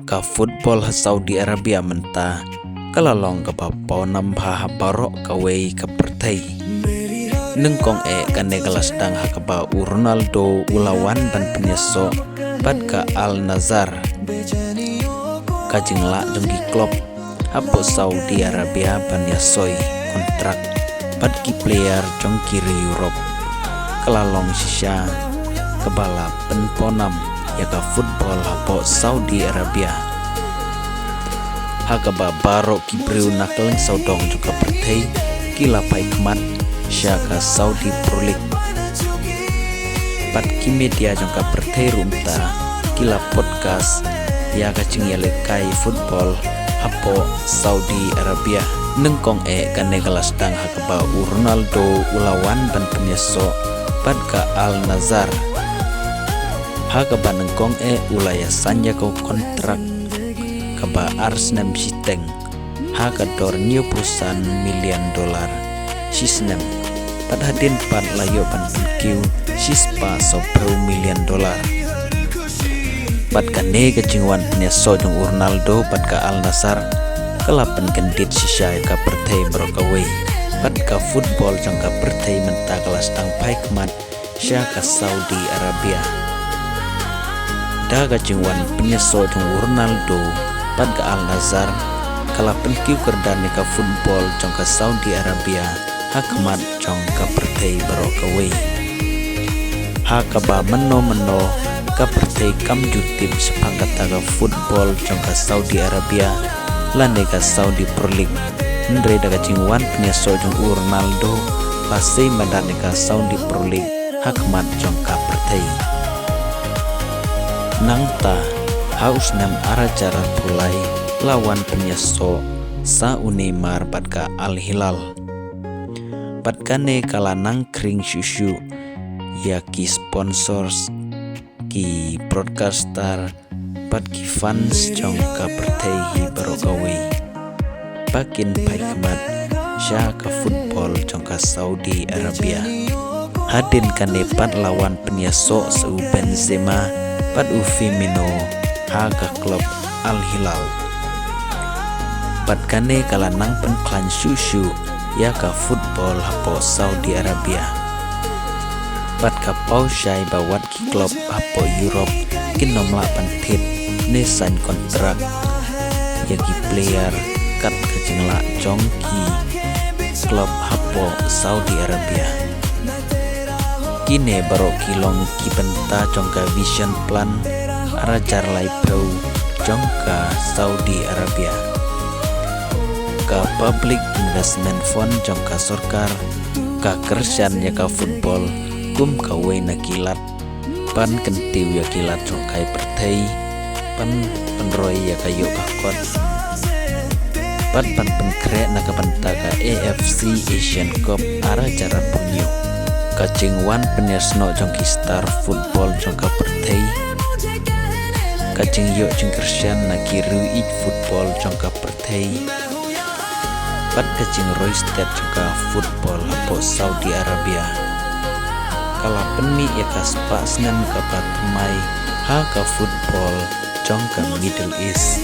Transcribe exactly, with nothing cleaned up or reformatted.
Ka football ha Saudi Arabia mynta ka la long kaba pawnam bha ha baroh kawei ka pyrthei. Nyngkong eh kane ka la sdang ha kaba u Ronaldo u la wan ban pynïasoh bad ka Al Nassr, ka jinglah jong ki club hapoh Saudi Arabia ban ïasoi kontrak bad ki player jong ki ri Europe. Ka la long shisha kaba la pynpawnam ïa ka football hapoh Saudi Arabia, ha kaba baroh ki briew na kylleng sawdong jong ka pyrthei ki la phai khmat sha ka Saudi Pro League. Bad ki media jong ka pyrthei ruh mynta ki la podcast ïa ka jingïalehkai football hapoh Saudi Arabia. Nyngkong eh kane ka la sdang ha kaba u Ronaldo u la wan ban pynïasoh bad ka Al Nassr, ha kaba nyngkong eh u la ïasain ïa ka kontrak kaba ar snem shiteng ha ka dor hynñiewphew san million dollar shi snem. Bad hadien pat la ïoh ban pynkiew shispah sawphew million dollar. Bad kane ka jingwan pynïasoh jong u Ronaldo bad ka Al Nassr ka la pynkyndit shisha ïa ka pyrthei baroh kawei. Bad ka football jong ka pyrthei mynta ka la sdang phai khmat sha ka Saudi Arabia. Da ka jingwan pynïasoh jong u Ronaldo bad ka Al Nassr, ka la pynkiew kyrdan ïa ka football jong ka Saudi Arabia ha khmat jong ka pyrthei baroh kawei. Ha kaba mynno mynno ka pyrthei kam ju tip shaphang kata ka football jong ka Saudi Arabia lane ka Saudi Pro League. Hynrei da ka jingwan pynïasoh jong u Ronaldo, la sei madan ïa ka Saudi Pro League ha khmat jong ka pyrthei. Nangta, ha u snem ar hajar arphew lai, la wan pynïasoh sa u Neymar bad ka Al Hilal. Bad kane ka la nang khring shuh shuh ïa ki sponsors, ki broadcaster, bad ki fans jong ka pyrthei hi baroh kawei ba kin phai khmat sha ka football jong ka Saudi Arabia. Hadien kane pat la wan pynïasoh sa u Benzema bad u Firmino ha ka club Al Hilal. Bad kane ka la nang pynkhlaiñ shuh shuh ïa ka football hapoh Saudi Arabia. Bad ka paw shai ba wat ki club hapoh Europe kin ym lah ban thied ne sign kontrak ïa ki player kat ka jinglah jong ki club hapoh Saudi Arabia. Kine baroh ki long ki bynta jong ka Vision Plan ar hajar laiphew jong ka Saudi Arabia. Ka Public Investment Fund jong ka sorkar ka kyrshan ïa ka football kum kawei na ki lad ban kyntiew ïa ki lad jong ka pyrthei, ban pynroi ïa ka ïoh ka kot bad ban pynkhreh na ka bynta ka A F C Asian Cup ar hajar arphew hynñiew. Ka jingwan pynïasnoh jong ki star football jong ka pyrthei, ka jingïoh jingkyrshan na ki riew ïeit football jong ka pyrthei bad ka jingroi stet jong ka football hapoh Saudi Arabia ka la pynmih ïa ka spah snem kaba thymmai ha ka football jong ka Middle East.